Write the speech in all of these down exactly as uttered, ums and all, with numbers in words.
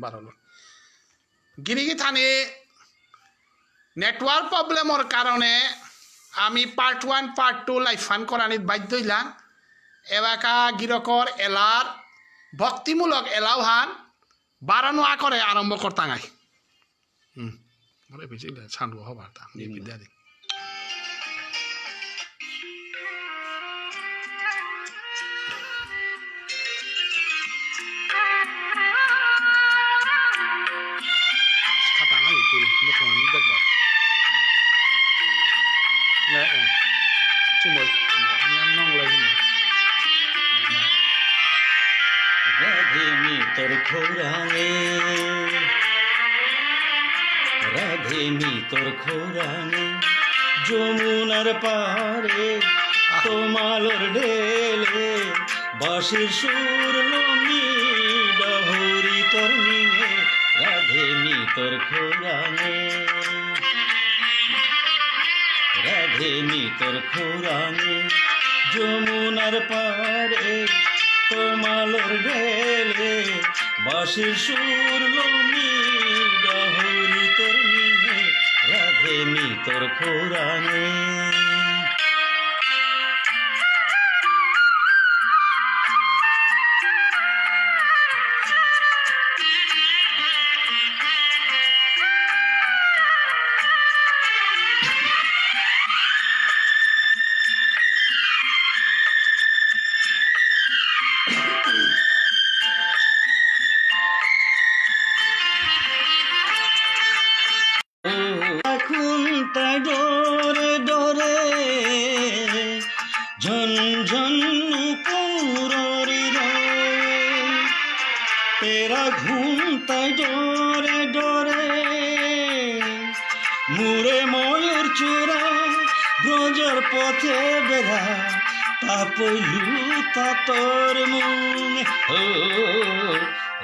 পারলো। গিরিগিথানি নেটওয়ার্ক প্রবলেমর কারণে আমি part one, part two live fun করানিত বাধ্য হইলাম। এবাকা গিরকর এলার ভক্তিমূলক এলাও হান বারানো আকরে আরম্ভ করতাঙাই। হুম। মরে বেশি সান্ডু হবার তা। হুম। বিদ্যা দি। খাতা নাই তুই, দেখো আমি দেখবা। না, না। চুমই। আমি আর নং লাই না। রাধে মি তোর খৌরাঙে, রাধে মি তোর খৌরাঙে, যমুনার পারে, আহ। তোমালর ঢেলে, বাঁশির সুর লমি, ডহরি তোর মিঙে, রাধে মি তোর খৌরাঙে। রাধে মি তোর খৌরাঙে, যমুনার পারে, তোমালর ঢেলে, বাঁশির সুর লমি, ডহরি তোর মিঙে, রাধে মি তোর খৌরাঙে। খুন্তাই ডরে ডরে, ঝনঝন নুপুরর রয়। তেরা ঘুমতাই ডরে ডরে, মুরে ময়ূর চূড়া, ব্রজর পথে বেড়া, তাপইলু তাতর মুঙে। ও,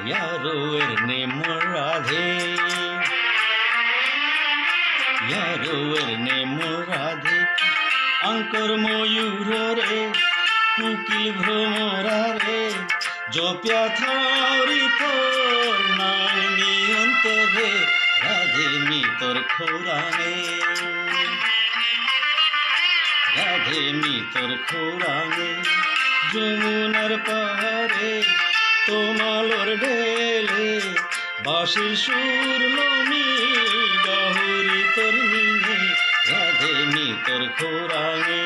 ইয়ারো এর নে মোর রাধে, ইয়ারো এর নে মোর রাধে, আঙ্কর ময়ূররে, কুকিল ভ্রমরারে, জপিয়া থাউরি তোর নাঙ নি অন্তরে, রাধে মি তোর খৌরাঙে। রাধে মি তোর খৌরাঙে, যমুনার পারে, তোমালর ঢেলে, বাঁশির সুর লমি, ডহরি তোর মিঙে, রাধে মি তোর খৌরাঙে।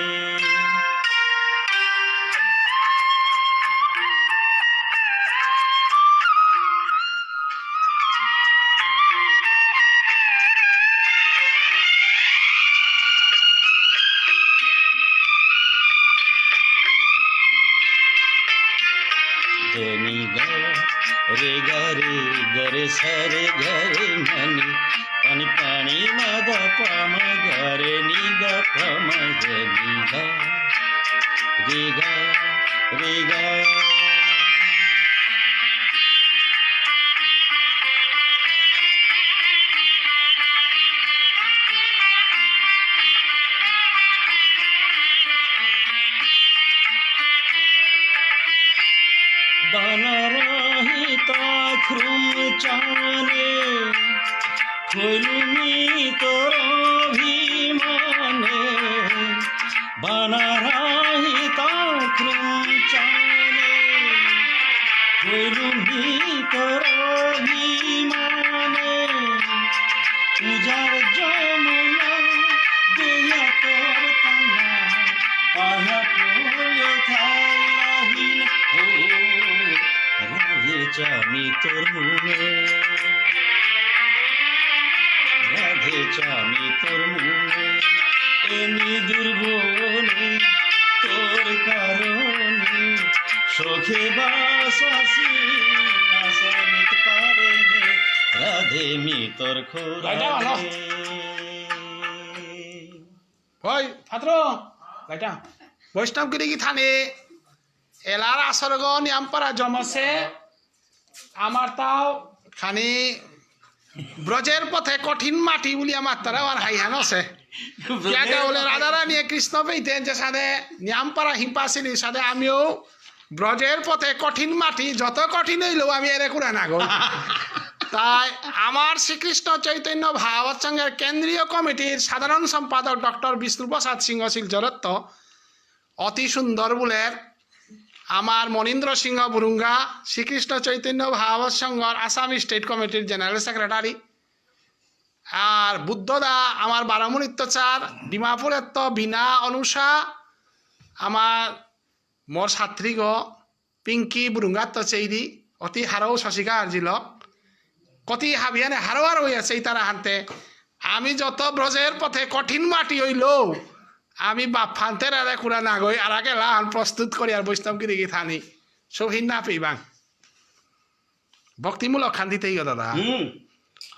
ধনি গা, রে গা রে, গা রে সা রে গা রে মা নি, পানি পানি মা গা পা মা গা রে নি গা পা মা গা নি গা। রে গা, রে গা। বানারাহি তা খ্রুম চানে, খৈলুমি তোর অভিমানে, বানারাহি তা খ্রুম চানে, খৈলুমি তোর অভিমানে, উজার যমুনা, দেয়া তোর কান্না, পায়া পড়ে থাইলাহিন, ও, রাধে চামি তোর মুঙে। রাধে চামি তোর মুঙে, এনি দুর্বনে তোর কারণে, সখে বাসাসি নাসানিত পারে, রাধে মি তোর খৌরাঙে। ওই, ফাত্র, লাইটা। বৈষ্ণব গিরি গিথানি, এলার আসরগ নিয়ামপারা জমসে, আমার তাও খানি ব্রজের পথে কঠিন মাটি বুলি আমার তারা আর হাইহান আছে। কিয়া কা বলে রাধারানী কৃষ্ণ পেইতে যে সাদে নিয়ামপারা হিংপাসিলি সাদে আমিও ব্রজের পথে কঠিন মাটি যত কঠিন হইলেও আমি এরে কুড়া না গো। তাই আমার শ্রীকৃষ্ণ চৈতন্য ভাগবত সংঘর কেন্দ্রীয় কমিটির সাধারণ সম্পাদক ডক্টর বিষ্ণুপ্রসাদ সিংহ শিলচরত্ত অতি সুন্দর বুলের আমার মনীন্দ্র সিংহ বুরুঙ্গা, শ্রীকৃষ্ণ চৈতন্য ভাগবত সংঘর আসাম স্টেট কমিটির জেনারেল সেক্রেটারি, আর বুদ্ধদা আমার বারমুনিত্ত চার, ডিমাপুরেত্ত বিনা অনুষা, আমার মোর ছাত্রীগ পিঙ্কি বুরুঙ্গাত্ত চেইরি, অতি হারৌ শশিকা আর্জিলক। কতি হাবিয়ানে হারৌ হারৌ হইয়া চেইতারা হানতে। আমি যত ব্রজের পথে কঠিন মাটি হইল, আমি বাপ ফান্তে রাধা কুড়া নাগই, আর আগে লাহান প্রস্তুত করি আর বৈষ্ণব গিরি গিথানি। সৌহিন না পেইবাং। ভক্তিমূলক খান দিতেই গো দাদা। হুম।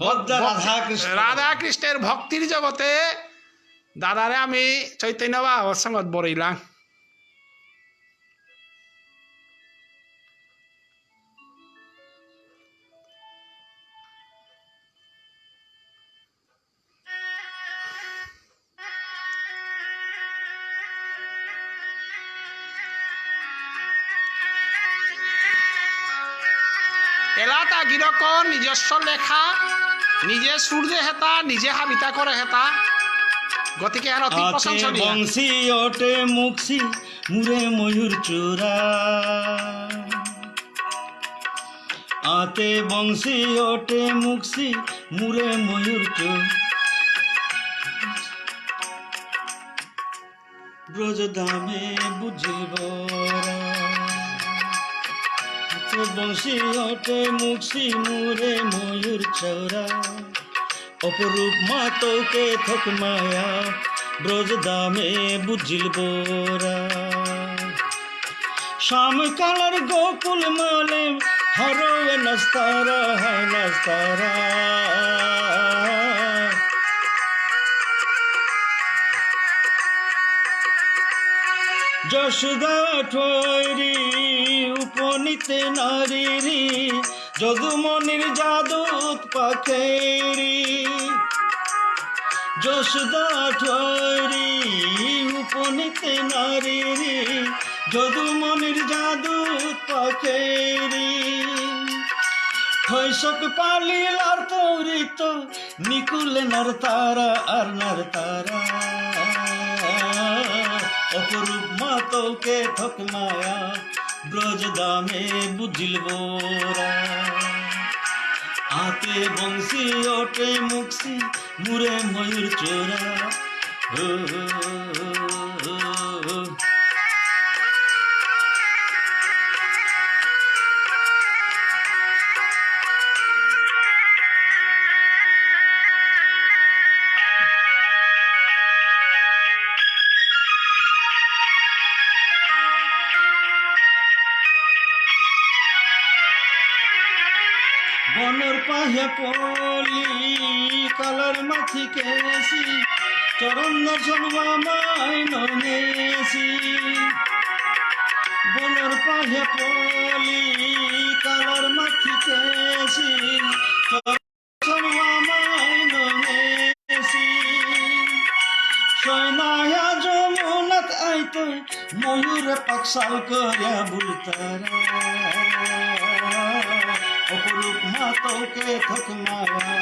হদ্দা রাধা কৃষ্ণ। রাধা কৃষ্ণের ভক্তির জগতে দাদারে আমি চৈতন্য ভাগবত সংঘত বরইলাম। এলাতা গিরক নিজস্ব লেখা, নিজে সুর দে হেতা, নিজে হাবিতা করে হেতা, গতিকে এহান অতি আতে প্রশংসনীয়। বংশী অটে মুক্সি, মুরে ময়ূর চূড়া। আতে বংশী অটে মুক্সি, মুরে ময়ূর চূড়া। ব্রজধামে বুঝিল বরা। তো বংশী অটে মুক্সি মুরে ময়ূর চূড়া। অপরূপ মাতকে থক মায়া, ব্রজধামে বুঝিল বরা। শ্যাম কালার গোকুল মালে, হরো এ নস্তারা, হা নস্তারা। যশোদা ঠৈরি উপনীত নারীরি, যদুমণির যাদুত পাখেরি। যশোদা ঠৈরি উপনীত নারীরি, যদুমণির যাদুত পাখেরি। থৈশক পালিল আর তৌরিত, নিকুলে নারতারা আর নারতারা। অপরূপ মাতকে থক মায়া, ব্রজধামে বুঝিল বরা। আতে বংশী অটে মুক্সি, মুরে ময়ূর চূড়া। ও, ও, ও, ও, ও। বনর পাহে পলি কালার মাথি কেসি, চরণ দর্শন মামাই ননেসি। বনর পাহে পলি কালার মাথি কেসি, চরণ দর্শন মামাই ননেসি। সৈনায়া যমুনাত আইতে ময়ূরে পাকশাল করিয়া বুলতারা। অপরূপ মাতকে থক মায়া,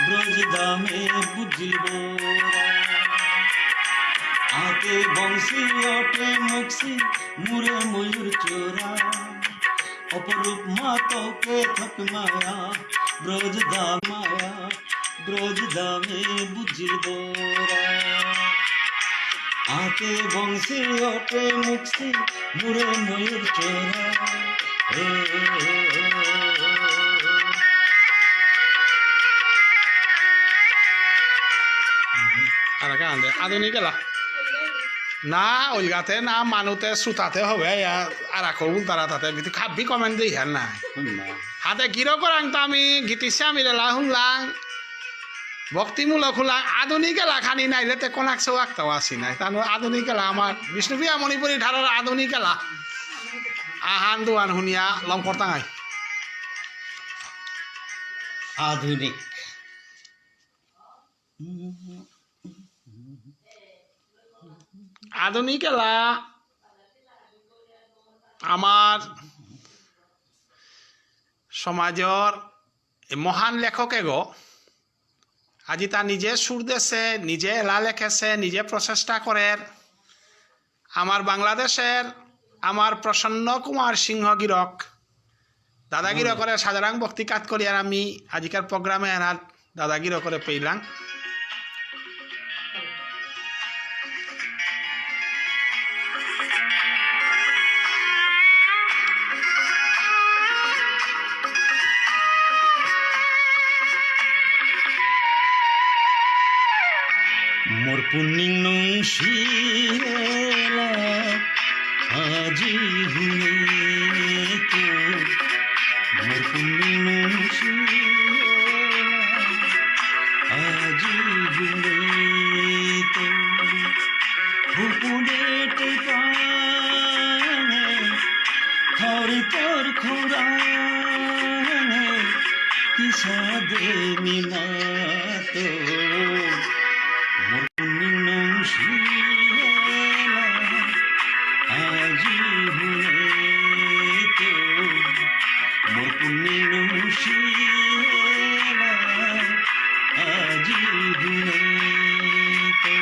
ব্রজধামে বুঝিল বরা। আতে বংশী অটে মুক্সি, মুরে ময়ূর চূড়া। অপরূপ মাতকে থক মায়া, ব্রজধাম মায়া, ব্রজধামে বুঝিল বরা। আতে বংশী অটে মুক্সি, মুরে ময়ূর চূড়া। ও, ও, ও, ও, ও। আর কান্দে, আধুনিক এলা। না, ওইগাতে না মানুতে সুতাতে হবে, ইয়া, আর আকো উল্টারা তাতে, কিন্তু খাবি comment দিয়ে আর না। না। হাতে গিরো করাং তো আমি গীতিস্বামীর এলা শুনলাম, ভক্তিমূলক শুনলাম, আধুনিক এলা খানি নাইলে তে কোনাক সৌ আকতাও আসি নাই। তার আধুনিক এলা আমার বিষ্ণুপ্রিয়া মণিপুরী ঠারর আধুনিক এলা। আহান দুহান শুনিয়া লম করতাঙাই। আধুনিক। আধুনিক এলা আমার সমাজর এ মহান লেখক এগো, আজি তা নিজে সুর দেসে, নিজে এলা লেখেসে, নিজে প্রচেষ্টা করের। আমার বাংলাদেশের আমার প্রসন্ন কুমার সিংহ গিরক, দাদা গিরকরে সাদরাং ভক্তি কাত করি আর আমি আজিকার প্রোগ্রামে আনার দাদা গিরকরে পেইলাং। মোর পুনিং নুংসিলা আজি হুনে তো, মোর পুনিং নুংসিলা আজি হুনে তো, হুপুনে তে পানে, থর থর খুরানে, কিসাদে মিনা তো, মোর পুনিং নুংসিলা আজি হুনে তো, মোর পুনিং নুংসিলা আজি হুনে তো।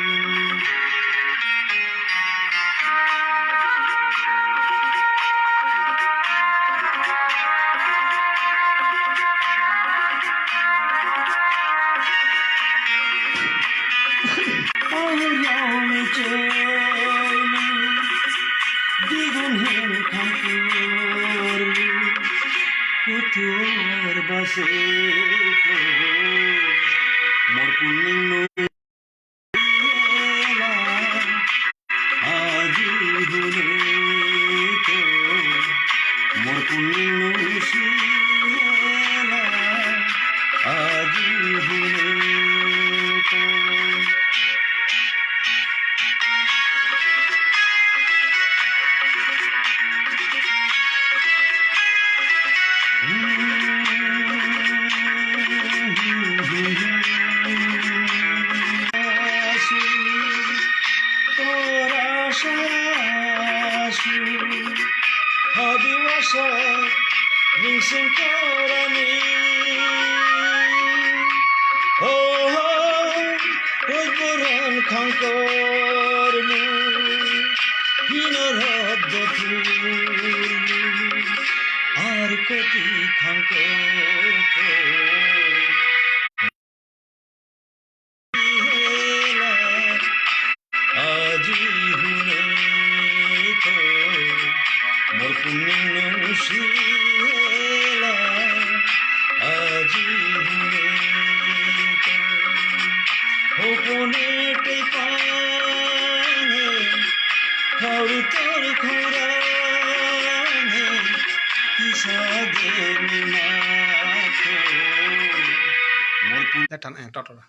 এটান, এ, টটরা।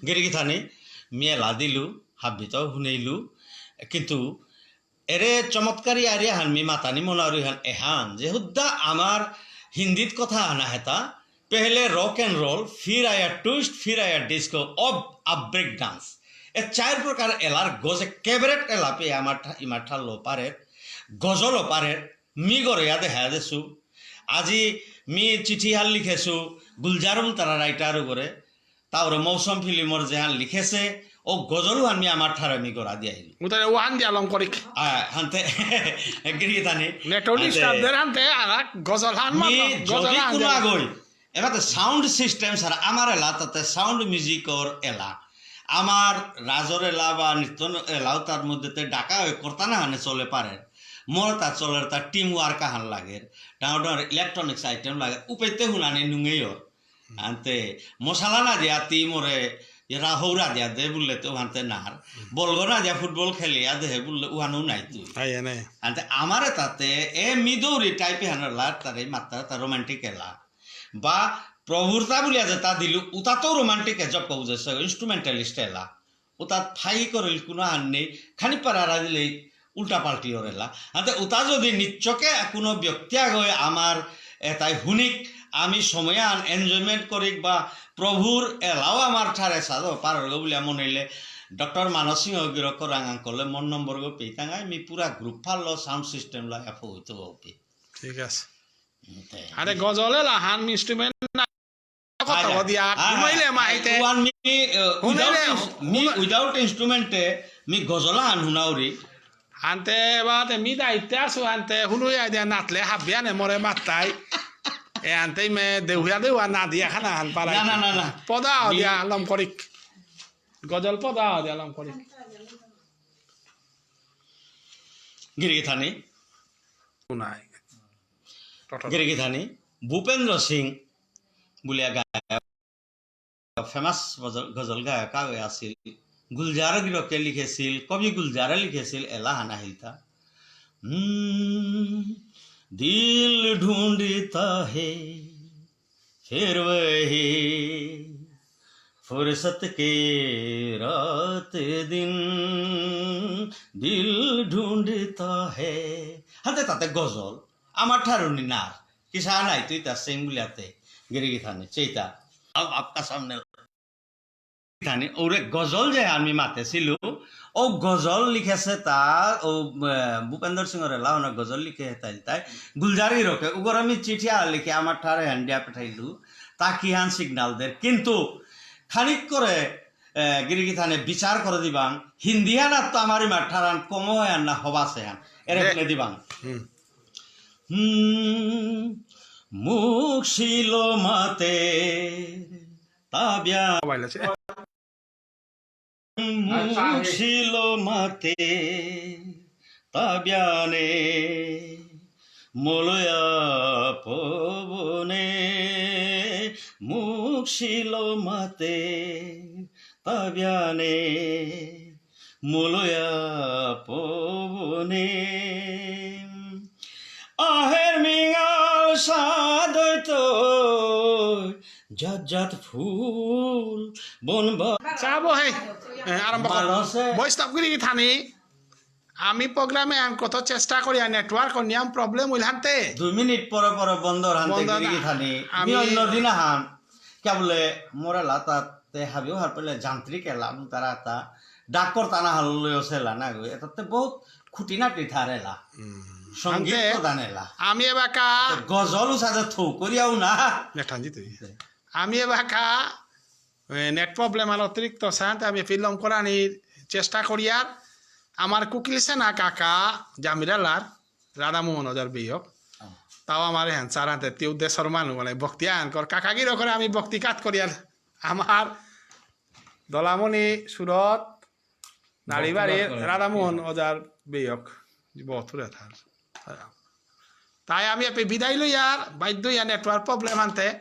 গিরি গিথানি, মি এলা দিলু, হাব্বিত হুনেইলু, কিন্তু এরে চমৎকারী আরিয়া হান মি মাতানি মনারু হান এহান, যে হুদ্দা আমার হিন্দিত কথা আনা হেতা, পেহলে rock and roll, ফির আয়া twist, ফির আয়া disco, of a break dance। এ চার প্রকার এলার গজে কেবরেট এলা পে আমার ঠা-, ইমার ঠারলো পারের, গজলও পারের, মি গরে ইয়াদে হায়া দেসু। আজি মি চিঠি হাল লিখেসু, গুলজার বুলতারা writer গরে, তারপরে মৌসুম ফিল্মর যেহান লিখেসে, ও গজল হান মি আমার ঠারে মি গড়া দিয়া আইলু। উতারে ওহান দিয়া লং করিক। আ, হানতে, গিরি গিথানি। নেটলি হানতে, স্টাফদের হানতে, আর গজল হান মি মাতলাম, গজল যদি হান কোনো দিয়া। আগই, এবার তো sound system ছাড়া আমার এলা, তাতে sound music ওর এলা। আমার রাজর এলা বা নৃত্য এলাও তার মধ্যে তে ডাকা হয়ে করতা না হানে চলে পারে। মোর তা চলের তার team work আহান লাগে। ডাঙর ডাঙর electronics item লাগে। উপাইতে হুনানি নুঙেই ওর। আনতে মশলা না দিয়া তি মোরে এরা হৌরা দিয়া দে বললে তো ওহানতে নার। বলগো না দিয়া ফুটবল খেলিয়া দে বললে ওহানও নাই তুই। আই এনে। আনতে আমারে তাতে এ মিদৌরি টাইপে হানার লার তারে মাত্রা তার রোমান্টিক এলা। বা প্রভুরতা বুলিয়া যে তা দিলু, উতা তো রোমান্টিক এ জব কবু যে ইনস্ট্রুমেন্টালিস্ট এলা। উতা থাই করিল কোনো হান নেই, খানি পারা দিলে উল্টা পাল্টি ওরেলা। আনতে উতা যদি নিচ্চকে কোনো ব্যক্তি আগে আমার এটাই হুনিক, আমি সময় আন এনজয়মেন্ট করিক বা প্রভুর এলাও আমার ঠারে সাদো পারগ বুলিয়া মনে হইলে ডক্টর মানস সিংহ গিরক রাঙাং করলে মন নম্বর গো পেইতাঙাই, মি পুরা গ্রুপ ফাললো সাউন্ড সিস্টেম লা এফ হইতে হবে। ঠিক আছে। আরে গজলে লাহান ইনস্ট্রুমেন্ট কথা দিয়া, হ্যাঁ, ঘুমাইলে হ্যাঁ, মাহিতে। ওয়ান মি, আহ, হুনাইলে, without ins-, মি হুনা- without instrument এ, মি গজল আহান হুনাউরি। আনতে বাদে মি দায়িত্বে আসু, আনতে হুনুয়া দিয়া নাতলে হাবিয়ানে মরে মাত্তাই। এ আনতে মে দেউহিয়া দেউয়া না দিয়া খানা হান পালাই। না, না, না, না। পদা মি- দিয়া লম করিক। গজল পদা দিয়া লম করিক। গিরিগিথানি। নাই। টটর। গিরিগিথানি। ভূপেন্দ্র সিং বুলিয়া গায়ক। Famous গজল, গজল গায়ক আগে আছিল। গুলজার গিরকে লিখেছিল, কবি গুলজারে লিখেছিল, এলাহান আহিলতা। হুম, দিল ঢুঁড়তা হে, ফির ওহি ফুরসত কে রাত দিন, দিল ঢুঁড়তা হে। হাতে তাতে গজল, আমার ঠারুনি নার, কিসা নাই তুই তার সিং বুলিয়াতে, গিরিগিথানি, চেইতা, আব-, আপকা সামনে। গিথানি, ওরে গজল যে আমি মাতেছিলু, ও গজল লিখেছে তা, ও, আহ, ভূপেন্দ্র সিংহরে লাউনা গজল লিখে তাই তাই, গুলজার গিরকে, উগর আমি চিঠি আর লিখে আমার ঠারে হ্যান্ডিয়া পেঠাইলু, তা কি হান signal দের। কিন্তু খানিক করে, আহ, গিরিগিথানে বিচার করে দিবাং, হিন্দি হান আর তো আমার ইমার ঠারান কম হয় আর না হবাসে হান, এরে দে। হুনে দিবাং। হুম। হুম, মুখ ছিল মাতে তাবিয়া। মোবাইল আছে। মুখ ছিল মাতে তাবিয়ানে মলয়া পবনে। মুখ ছিল মাতে তাবিয়ানে মলয়া পবনে। আহের মিঙাল সাদৈত জাত জাত ফুল বনবা। চাবো হে। এ, আরম্ভ কর। মানসে। বৈষ্ণব গিরিগিথানি। আমি প্রোগ্রামে আন কত চেষ্টা করি, আর নেটওয়ার্ক নিয়াম প্রবলেম হইল হানতে। দুই মিনিট পরে পরে বন্ধ হানতে বন্ধ না। গিরিগিথানি। আমি মি অন্য দিন আহান। কে বলে মোরে লাতাতে হাবিও হার পেলে যান্ত্রিক এলা, তারা তা ডাক করতা না হারলো সেলা না গো। এটাতে বহুত খুঁটিনাটি থারেলা। হুম। সঙ্গীত আনতে প্রধান এলা। আমি এবাকা তো গজল উসাদে থৌ করিয়াও না। নেঠানজি তুই। আমি এবাকা, এ, নেট প্রবলেম আর অতিরিক্ত সাহায্যে আমি ফিল্ম করানির চেষ্টা করিয়ার। আমার কুকিল সেনা কাকা জামিরালার রাধামোহন ওজার বিয়োগ। হুম। তাও আমার হ্যাঁ, স্যার আনতে তিউ দেশর মানু মানে ভক্তি আন কর। কাকাগির ওখানে আমি ভক্তি কাত করিয়ার। আমার দলামণি সুরত নারীবাড়ি ভক্তি কাত করে। রাধামোহন ওজার বিয়োগ। বহুত দূরে থার। তাই আমি এপে বিদায় লই আর বাধ্য ইয়া নেটওয়ার্ক প্রবলেম আনতে।